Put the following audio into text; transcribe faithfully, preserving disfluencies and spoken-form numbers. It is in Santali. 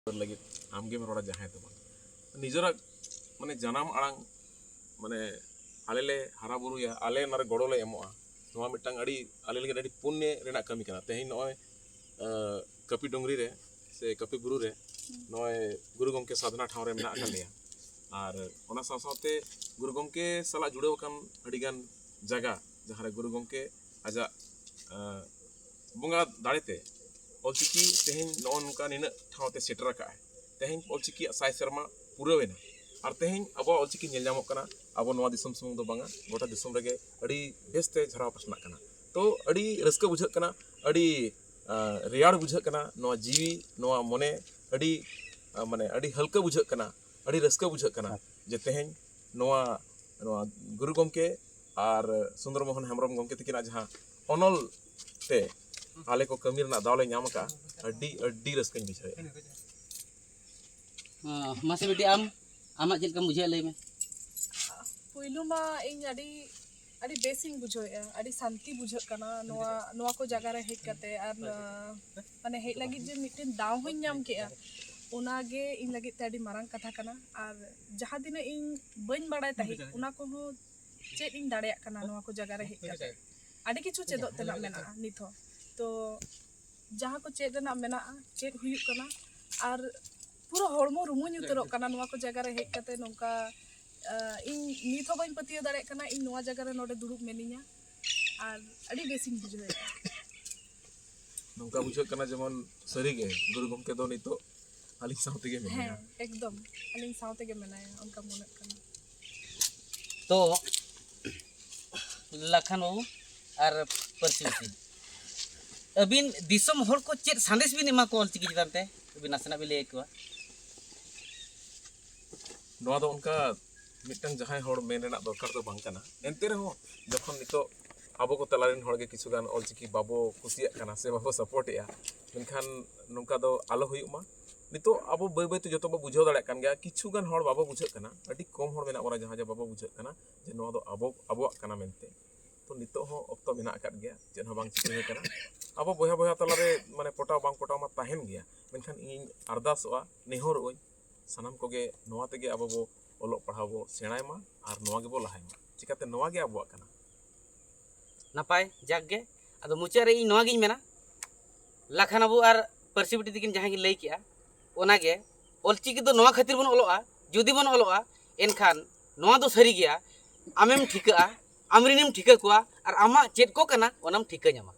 ᱞᱟᱹᱜᱤᱫ ᱟᱢᱜᱮᱢ ᱨᱚᱲᱟ, ᱡᱟᱦᱟᱸᱭ ᱫᱚ ᱵᱟᱝ᱾ ᱱᱤᱡᱮᱨᱟᱜ ᱢᱟᱱᱮ ᱡᱟᱱᱟᱢ ᱟᱲᱟᱝ, ᱢᱟᱱᱮ ᱟᱞᱮ ᱞᱮ ᱦᱟᱨᱟ ᱵᱩᱨᱩᱭᱟ, ᱟᱞᱮ ᱚᱱᱟᱨᱮ ᱜᱚᱲᱚ ᱞᱮ ᱮᱢᱚᱜᱼᱟ᱾ ᱱᱚᱣᱟ ᱢᱤᱫᱴᱟᱝ ᱟᱹᱰᱤ ᱟᱞᱮ ᱞᱟᱹᱜᱤᱫ ᱟᱹᱰᱤ ᱯᱩᱱᱱᱮ ᱨᱮᱱᱟᱜ ᱠᱟᱹᱢᱤ ᱠᱟᱱᱟ᱾ ᱛᱮᱦᱮᱧ ᱱᱚᱜᱼᱚᱭ ᱟᱸ, ᱠᱟᱹᱯᱤ ᱰᱩᱝᱨᱤ ᱨᱮ ᱥᱮ ᱠᱟᱹᱯᱤ ᱵᱩᱨᱩ ᱨᱮ ᱱᱚᱜᱼᱚᱭ ᱜᱩᱨᱩ ᱜᱚᱢᱠᱮ ᱥᱟᱫᱷᱱᱟ ᱴᱷᱟᱶ ᱨᱮ ᱢᱮᱱᱟᱜ ᱟᱠᱟᱫ ᱞᱮᱭᱟ᱾ ᱟᱨ ᱚᱱᱟ ᱥᱟᱶ ᱥᱟᱶᱛᱮ ᱜᱩᱨᱩ ᱜᱚᱢᱠᱮ ᱥᱟᱞᱟᱜ ᱡᱩᱲᱟᱹᱣ ᱟᱠᱟᱱ ᱟᱹᱰᱤᱜᱟᱱ ᱡᱟᱭᱜᱟ, ᱡᱟᱦᱟᱸ ᱨᱮ ᱜᱩᱨᱩ ᱜᱚᱢᱠᱮ ᱟᱡᱟᱜ ᱟᱸ, ᱵᱚᱸᱜᱟ ᱫᱟᱲᱮᱛᱮ ᱚᱞᱪᱤᱠᱤ ᱛᱮᱦᱮᱧ ᱱᱚᱜᱼᱚ ᱱᱚᱝᱠᱟ ᱱᱤᱱᱟᱹᱜ ᱴᱷᱟᱶ ᱛᱮ ᱥᱮᱴᱮᱨ ᱟᱠᱟᱫᱼᱟᱭ᱾ ᱛᱮᱦᱮᱧ ᱚᱞᱪᱤᱠᱤᱭᱟᱜ ᱥᱟᱭ ᱥᱮᱨᱢᱟ ᱯᱩᱨᱟᱹᱣ ᱮᱱᱟ᱾ ᱟᱨ ᱛᱮᱦᱮᱧ ᱟᱵᱚᱣᱟᱜ ᱚᱞᱪᱤᱠᱤ ᱧᱮᱞ ᱧᱟᱢᱚᱜ ᱠᱟᱱᱟ, ᱟᱵᱚ ᱱᱚᱣᱟ ᱫᱤᱥᱚᱢ ᱥᱩᱢᱩᱝ ᱫᱚ ᱵᱟᱝᱟ, ᱜᱚᱴᱟ ᱫᱤᱥᱚᱢ ᱨᱮᱜᱮ ᱟᱹᱰᱤ ᱵᱮᱥᱛᱮ ᱡᱷᱟᱨᱟᱣ ᱯᱟᱥᱱᱟᱜ ᱠᱟᱱᱟ᱾ ᱛᱚ ᱟᱹᱰᱤ ᱨᱟᱹᱥᱠᱟᱹ ᱵᱩᱡᱷᱟᱹᱜ ᱠᱟᱱᱟ, ᱟᱹᱰᱤ ᱟᱸ, ᱨᱮᱭᱟᱲ ᱵᱩᱡᱷᱟᱹᱜ ᱠᱟᱱᱟ, ᱱᱚᱣᱟ ᱡᱤᱣᱤ, ᱱᱚᱣᱟ ᱢᱚᱱᱮ ᱟᱹᱰᱤ ᱟᱸ, ᱢᱟᱱᱮ ᱟᱹᱰᱤ ᱦᱟᱹᱞᱠᱟᱹ ᱵᱩᱡᱷᱟᱹᱜ ᱠᱟᱱᱟ, ᱟᱹᱰᱤ ᱨᱟᱹᱥᱠᱟᱹ ᱵᱩᱡᱷᱟᱹᱜ ᱠᱟᱱᱟ᱾ ᱡᱮ ᱛᱮᱦᱮᱧ ᱱᱚᱣᱟ ᱱᱚᱣᱟ ᱜᱩᱨᱩ ᱜᱚᱢᱠᱮ ᱟᱨ ᱥᱩᱱᱫᱚᱨ ᱢᱳᱦᱚᱱ ᱦᱮᱢᱵᱨᱚᱢ ᱜᱚᱢᱠᱮ ᱛᱟᱹᱠᱤᱱᱟᱜ ᱡᱟᱦᱟᱸ ᱚᱱᱚᱞ ᱛᱮ ᱟᱞᱮ ᱠᱚ ᱠᱟᱹᱢᱤ ᱨᱮᱱᱟᱜ ᱫᱟᱣ ᱞᱮ ᱧᱟᱢ ᱟᱠᱟᱫᱼᱟ, ᱟᱹᱰᱤ ᱟᱹᱰᱤ ᱨᱟᱹᱥᱠᱟᱹᱧ ᱵᱩᱡᱷᱟᱹᱣᱮᱫᱼᱟ᱾ ᱦᱚᱸ, ᱢᱟᱥᱮ ᱵᱤᱴᱤ, ᱟᱢ, ᱟᱢᱟᱜ ᱪᱮᱫ ᱞᱮᱠᱟᱢ ᱵᱩᱡᱷᱟᱹᱣᱮᱫᱼᱟ, ᱞᱟᱹᱭ ᱢᱮ᱾ ᱯᱩᱭᱞᱩ ᱢᱟ ᱤᱧ ᱟᱹᱰᱤ ᱟᱹᱰᱤ ᱵᱮᱥᱤᱧ ᱵᱩᱡᱷᱟᱹᱣᱮᱫᱼᱟ, ᱟᱹᱰᱤ ᱥᱟᱱᱛᱤ ᱵᱩᱡᱷᱟᱹᱜ ᱠᱟᱱᱟ ᱱᱚᱣᱟ ᱱᱚᱣᱟ ᱠᱚ ᱡᱟᱭᱜᱟ ᱨᱮ ᱦᱮᱡ ᱠᱟᱛᱮ᱾ ᱟᱨ ᱟᱸ, ᱢᱟᱱᱮ ᱦᱮᱡ ᱞᱟᱹᱜᱤᱫ ᱡᱮ ᱢᱤᱫᱴᱮᱱ ᱫᱟᱣ ᱦᱚᱸᱧ ᱧᱟᱢ ᱠᱮᱫᱼᱟ, ᱚᱱᱟᱜᱮ ᱤᱧ ᱞᱟᱹᱜᱤᱫ ᱛᱮ ᱟᱹᱰᱤ ᱢᱟᱨᱟᱝ ᱠᱟᱛᱷᱟ ᱠᱟᱱᱟ᱾ ᱟᱨ ᱡᱟᱦᱟᱸ ᱛᱤᱱᱟᱹᱜ ᱤᱧ ᱵᱟᱹᱧ ᱵᱟᱲᱟᱭ ᱛᱟᱦᱮᱸᱫ, ᱚᱱᱟ ᱠᱚᱦᱚᱸ ᱪᱮᱫ ᱤᱧ ᱫᱟᱲᱮᱭᱟᱜ ᱠᱟᱱᱟ ᱱᱚᱣᱟ ᱠᱚ ᱡᱟᱭᱜᱟ ᱨᱮ ᱦᱮᱡ ᱠᱟᱛᱮ᱾ ᱟᱹᱰᱤ ᱠᱤᱪᱷᱩ ᱪᱮᱫᱚᱜ ᱛᱮᱱᱟᱜ ᱢᱮᱱᱟᱜᱼᱟ ᱱᱤᱛ ᱦᱚᱸ᱾ ᱛᱚ ᱡᱟᱦᱟᱸ ᱠᱚ ᱪᱮᱫ ᱨᱮᱱᱟᱜ ᱢᱮᱱᱟᱜᱼᱟ, ᱪᱮᱫ ᱦᱩᱭᱩᱜ ᱠᱟᱱᱟ, ᱟᱨ ᱯᱩᱨᱟᱹ ᱦᱚᱲᱢᱚ ᱨᱩᱢᱩᱧ ᱩᱛᱟᱹᱨᱚᱜ ᱠᱟᱱᱟ ᱱᱚᱣᱟ ᱠᱚ ᱡᱟᱭᱜᱟ ᱨᱮ ᱦᱮᱡ ᱠᱟᱛᱮ᱾ ᱱᱚᱝᱠᱟ ᱟᱸ, ᱤᱧ ᱱᱤᱛ ᱦᱚᱸ ᱵᱟᱹᱧ ᱯᱟᱹᱛᱭᱟᱹᱣ ᱫᱟᱲᱮᱭᱟᱜ ᱠᱟᱱᱟ ᱤᱧ ᱱᱚᱣᱟ ᱡᱟᱭᱜᱟ ᱨᱮ ᱱᱚᱰᱮ ᱫᱩᱲᱩᱵ ᱢᱤᱱᱟᱹᱧᱟ, ᱟᱨ ᱟᱹᱰᱤ ᱵᱮᱥᱤᱧ ᱵᱩᱡᱷᱟᱹᱣᱮᱫᱼᱟ᱾ ᱱᱚᱝᱠᱟ ᱵᱩᱡᱷᱟᱹᱜ ᱠᱟᱱᱟ ᱡᱮᱢᱚᱱ ᱥᱟᱹᱨᱤᱜᱮ ᱜᱩᱨᱩ ᱜᱚᱢᱠᱮ ᱫᱚ ᱱᱤᱛᱚᱜ ᱟᱹᱞᱤᱧ ᱥᱟᱶ ᱛᱮᱜᱮ ᱢᱮᱱᱟᱭᱟ᱾ ᱦᱮᱸ, ᱮᱠᱫᱚᱢ ᱟᱹᱞᱤᱧ ᱥᱟᱶ ᱛᱮᱜᱮ ᱢᱮᱱᱟᱭᱟ, ᱚᱱᱠᱟ ᱢᱚᱱᱮᱜ ᱠᱟᱱᱟ᱾ ᱛᱚ, ᱞᱟᱠᱷᱟᱱ ᱵᱟᱹᱵᱩ ᱟᱨ ᱯᱟᱹᱨᱥᱤ ᱵᱤᱴᱤ, ᱟᱹᱵᱤᱱ ᱫᱤᱥᱚᱢ ᱦᱚᱲ ᱠᱚ ᱪᱮᱫ ᱥᱟᱸᱫᱮᱥ ᱵᱤᱱ ᱮᱢᱟ ᱠᱚᱣᱟ ᱚᱞᱪᱤᱠᱤ ᱪᱮᱛᱟᱱ ᱛᱮ? ᱟᱹᱵᱤᱱ ᱱᱟᱥᱮᱱᱟᱜ ᱵᱤᱱ ᱞᱟᱹᱭ ᱟᱠᱚᱣᱟ᱾ ᱱᱚᱣᱟ ᱫᱚ ᱚᱱᱠᱟ ᱢᱤᱫᱴᱟᱝ ᱡᱟᱦᱟᱸᱭ ᱦᱚᱲ ᱢᱮᱱ ᱨᱮᱱᱟᱜ ᱫᱚᱨᱠᱟᱨ ᱫᱚ ᱵᱟᱝ ᱠᱟᱱᱟ᱾ ᱮᱱᱛᱮ ᱨᱮᱦᱚᱸ ᱡᱚᱠᱷᱚᱱ ᱱᱤᱛᱚᱜ ᱟᱵᱚ ᱠᱚ ᱛᱟᱞᱟ ᱨᱮᱱ ᱦᱚᱲ ᱜᱮ ᱠᱤᱪᱷᱩ ᱜᱟᱱ ᱚᱞᱪᱤᱠᱤ ᱵᱟᱵᱚ ᱠᱩᱥᱤᱭᱟᱜ ᱠᱟᱱᱟ ᱥᱮ ᱵᱟᱵᱚ ᱥᱟᱯᱳᱨᱴ ᱮᱜᱼᱟ, ᱢᱮᱱᱠᱷᱟᱱ ᱱᱚᱝᱠᱟ ᱫᱚ ᱟᱞᱚ ᱦᱩᱭᱩᱜ ᱢᱟ᱾ ᱱᱤᱛᱚᱜ ᱟᱵᱚ ᱵᱟᱹᱭ ᱵᱟᱹᱭ ᱛᱮ ᱡᱚᱛᱚ ᱵᱚ ᱵᱩᱡᱷᱟᱹᱣ ᱫᱟᱲᱮᱭᱟᱜ ᱠᱟᱱ ᱜᱮᱭᱟ᱾ ᱠᱤᱪᱷᱩ ᱜᱟᱱ ᱦᱚᱲ ᱵᱟᱵᱚ ᱵᱩᱡᱷᱟᱹᱜ ᱠᱟᱱᱟ, ᱟᱹᱰᱤ ᱠᱚᱢ ᱦᱚᱲ ᱢᱮᱱᱟᱜ ᱵᱚᱱᱟ ᱡᱟᱦᱟᱸ ᱡᱮ ᱵᱟᱵᱚ ᱵᱩᱡᱷᱟᱹᱜ ᱠᱟᱱᱟ ᱡᱮ ᱱᱚᱣᱟ ᱫᱚ ᱟᱵᱚ, ᱟᱵᱚᱣᱟᱜ ᱠᱟᱱᱟ ᱢᱮᱱᱛᱮ᱾ ᱱᱤᱛᱚᱜ ᱦᱚᱸ ᱚᱠᱛᱚ ᱢᱮᱱᱟᱜ ᱟᱠᱟᱫ ᱜᱮᱭᱟ, ᱪᱮᱫ ᱦᱚᱸ ᱵᱟᱝ ᱪᱤᱠᱟᱹ ᱟᱠᱟᱱᱟ᱾ ᱟᱵᱚ ᱵᱚᱭᱦᱟ ᱵᱚᱭᱦᱟ ᱛᱟᱞᱟᱨᱮ ᱢᱟᱱᱮ ᱯᱚᱴᱟᱣ ᱵᱟᱝ ᱯᱚᱴᱟᱣ ᱢᱟ ᱛᱟᱦᱮᱱ ᱜᱮᱭᱟ, ᱢᱮᱱᱠᱷᱟᱱ ᱤᱧ ᱟᱨᱫᱟᱥᱚᱜᱼᱟ, ᱱᱮᱦᱚᱨᱚᱜ ᱟᱹᱧ, ᱥᱟᱱᱟᱢ ᱠᱚᱜᱮ ᱱᱚᱣᱟ ᱛᱮᱜᱮ ᱟᱵᱚ ᱵᱚ ᱚᱞᱚᱜ ᱯᱟᱲᱦᱟᱣ ᱵᱚ ᱥᱮᱬᱟᱭ ᱢᱟ ᱟᱨ ᱱᱚᱣᱟ ᱜᱮᱵᱚ ᱞᱟᱦᱟᱭ ᱢᱟ᱾ ᱪᱤᱠᱟᱹᱛᱮ ᱱᱚᱣᱟ ᱜᱮ ᱟᱵᱚᱣᱟᱜ ᱠᱟᱱᱟ᱾ ᱱᱟᱯᱟᱭ, ᱡᱟᱠ ᱜᱮ᱾ ᱟᱫᱚ ᱢᱩᱪᱟᱹᱫ ᱨᱮ ᱤᱧ ᱱᱚᱣᱟ ᱜᱤᱧ ᱢᱮᱱᱟ, ᱞᱟᱠᱷᱟᱱ ᱵᱟᱹᱵᱩ ᱟᱨ ᱯᱟᱹᱨᱥᱤ ᱵᱤᱴᱤ ᱛᱟᱹᱠᱤᱱ ᱡᱟᱦᱟᱸ ᱠᱤᱱ ᱞᱟᱹᱭ ᱠᱮᱜᱼᱟ, ᱚᱱᱟᱜᱮ ᱚᱞᱪᱤᱠᱤ ᱫᱚ ᱱᱚᱣᱟ ᱠᱷᱟᱹᱛᱤᱨ ᱵᱚᱱ ᱚᱞᱚᱜᱼᱟ, ᱡᱩᱫᱤ ᱵᱚᱱ ᱚᱞᱚᱜᱼᱟ ᱮᱱᱠᱷᱟᱱ ᱱᱚᱣᱟ ᱫᱚ ᱥᱟᱹᱨᱤ ᱜᱮᱭᱟ, ᱟᱢᱮᱢ ᱴᱷᱤᱠᱟᱹᱜᱼᱟ, ᱟᱢᱨᱮᱱᱮᱢ ᱴᱷᱤᱠᱟᱹ ᱠᱚᱣᱟ ᱟᱨ ᱟᱢᱟᱜ ᱪᱮᱫ ᱠᱚ ᱠᱟᱱᱟ ᱚᱱᱟᱢ ᱴᱷᱤᱠᱟᱹ ᱧᱟᱢᱟ᱾